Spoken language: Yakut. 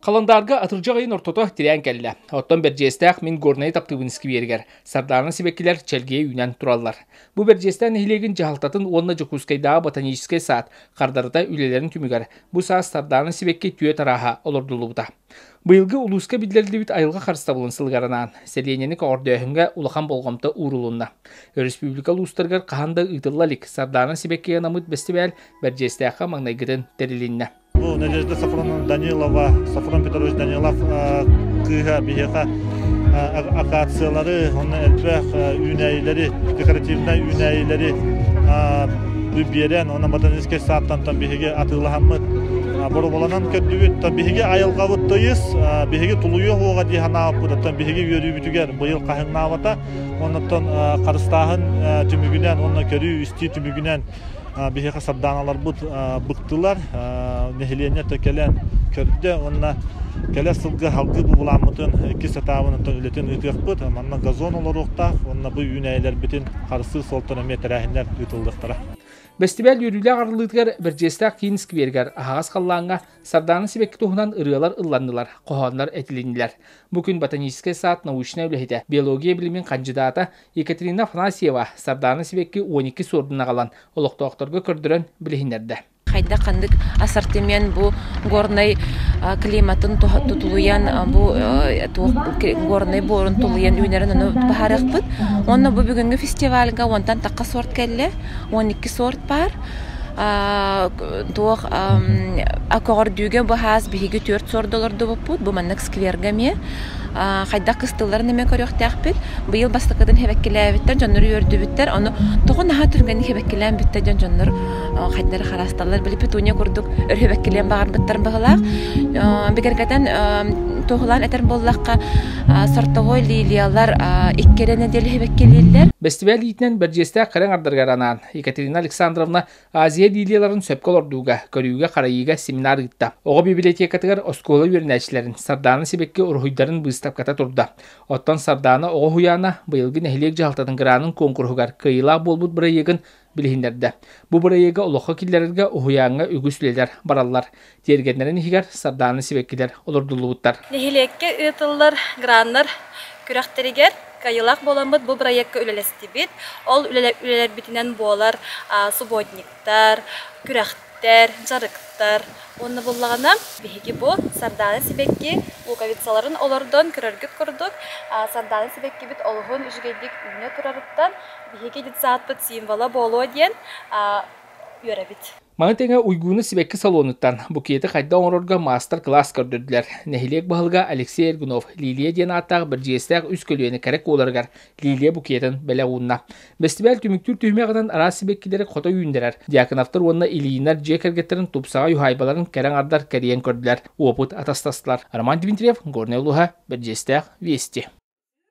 Халандаарга атырдьах ыйын ортото тирээн кэллэ. Оттон Бэрдьиэстээх мин Горнайы таптыыбын искибиэригэр Сардаана сибэккилэр чэлгийэ үүнэн тураллар. Бу Бэрдьиэстээх нэһилиэгин дьаһалтатын уонна Дьокуускайдааҕы ботаническай саад хардарыта үлэлэрин түмүгэр бу саас Сардаана сибэкки түөрт арааһа олордуллубута. Быйылгы улууска биллэриллибит айылҕа харыстабылын сылыгар анаан, сэлиэнньэни көҕөрдөөһүҥҥэ улахан болҕомто уурулунна. Өрөспүүбүлүкэ улуустарыгар хаһан да ыытылла илик Сардаана сибэккигэ анаммыт бэстибээл Бэрдьиэстээххэ маҥнайгытын тэрилиннэ. Бу Надежда Сафроновна Данилова, Сафрон Петрович Данилов кыыһа биһиэхэ акациялары, онно элбэх үүнээйилэри, декоративнай үүнээйилэри биэрэн, онно ботаническай саадтан биһиги атыылаһаммыт бороболонон көрдүбүт. Биһиги айылҕабыт тыйыс, биһиги тулуйуох уоҕа дии санаабыппыт. Оттон биһиги үөрүүбүтүгэр быйыл хаһыҥнаабата. Оннуттан харыстааһын түмүгүнэн уонна көрүү-истии түмүгүнэн Биһиэхэ сардааналарбыт быктылар, нэһилиэнньэ да кэлэн көрдө уонна кэлэр сылга салгыы бу былааммытын иккис этабын оттон үлэтин ыытыахпыт. Манна газон олоруохтаах уонна бу үүнээйилэрбитин харыстыыр суолтан эмиэ тэрээһиннэр ыытыллыахтара. Бэстибээл үөрүүлээх арыллыытыгар Бэрдьиэстээх киин скверигэр аһаҕас халлааҥҥа Сардаана сибэкки туһунан ырыалар ылланнылар, хоһооннор этилиннилэр. Бу күн ботаническай саад научнай үлэһитэ, биология билимин хандьыдаата Екатерина Афанасьева Сардаана сибэкки 12 суордун аҕалан олохтоохторго көрдөрөн билиһиннэрдэ. Хайдах ханнык ассортимент бу горнай климатын тутулуйан бу горнай буорун тулуйан үүнэрин ону баһарыахпыт. Онно бу бүгүҥҥү фестивальга уонтан тахха сорт кэллэ. 12 сорт баар. Туох көҕөрдүүгэ быһаас биһиги түөрт сорду олордубуппут. Бу маннык скверга эмиэ. хайдах кыстыылларын эмиэ көрүөхтээхпит. Быйыл бастакытын хэбэккилээбиттэр, дьоннор үөрдүбүттэр. Ону тоҕо наһаа түргэнник хэбэккилээн бүттэ дьон дьоннор хайдары хараасталлар. Били петуния курдук өр хэбэккилиэн баҕарбыттарын быһылаах. Бигэргэтэн туоһулаан этэр буоллахха, сортовой лилиялар икки эрэ нэдиэлэ хэбэккилииллэр. Бэстибээл иитинэн Бэрдьиэстээх кэрэ аҥардарыгар анаан Екатерина Александровна Азия лилияларын сөпкө олордууга, көрүүгэ-харайыыга семинар ыытта. Оҕо библиотекатыгар оскуола үөрэнээччилэрин Сардаана сибэкки уруһуйдарын быыстапката турда. Оттон Сардаана оҕо уһуйаана быйылгы нэһилиэк дьаһалтатын гранын куонкуруһугар кыайыылаах буолбут бырайыагын билиһиннэрдэ. Бу бырайыагы олоххо киллэрэргэ уһуйааҥҥа үгүс үлэлэр бараллар. Тиэргэннэрин иһигэр Сардаана сибэккилэр олордуллубуттар. Нэһилиэккэ ыытыллар граннар күрэхтэригэр кыайыылаах буоламмыт бу бырайыакка үлэлэстибит. Ол үлэлэрбитинэн буолар субботниктар, күрэхтэр, дьарыктар. Уонна буллаҕына биһиги бу Сардаана сибэкки луковицаларын олордон көрөргүт курдук Сардаана сибэккибит олуһун үчүгэйдик үүнэ турарыттан биһиги детсадпыт символа буолуо диэн үөрэбит. Маны тэҥэ Уйгууну сибэкки салонуттан букеты хайдах оҥорорго маастар-кылаас көрдөрдүлэр. Нэһилиэк баһылыга Алексей Эргунов Лилия диэн ааттаах бэрдьигэстээх үс көлүөнэ кэрэ куоларыгар Лилия букетын бэлэх уунна. Бэстибээл түмүктүүр түһүмэҕинэн араас сибэккилэри хото үүннэрэр Дьяконовтар уонна Ильиннэр дьиэ кэргэттэрин тупсаҕай уһаайбаларын кэрэ аҥардар кэрийэн көрдүлэр, уопут атастастылар. Роман Дмитриев, Горнай улууһа, Бэрдьигэстээх, Вести.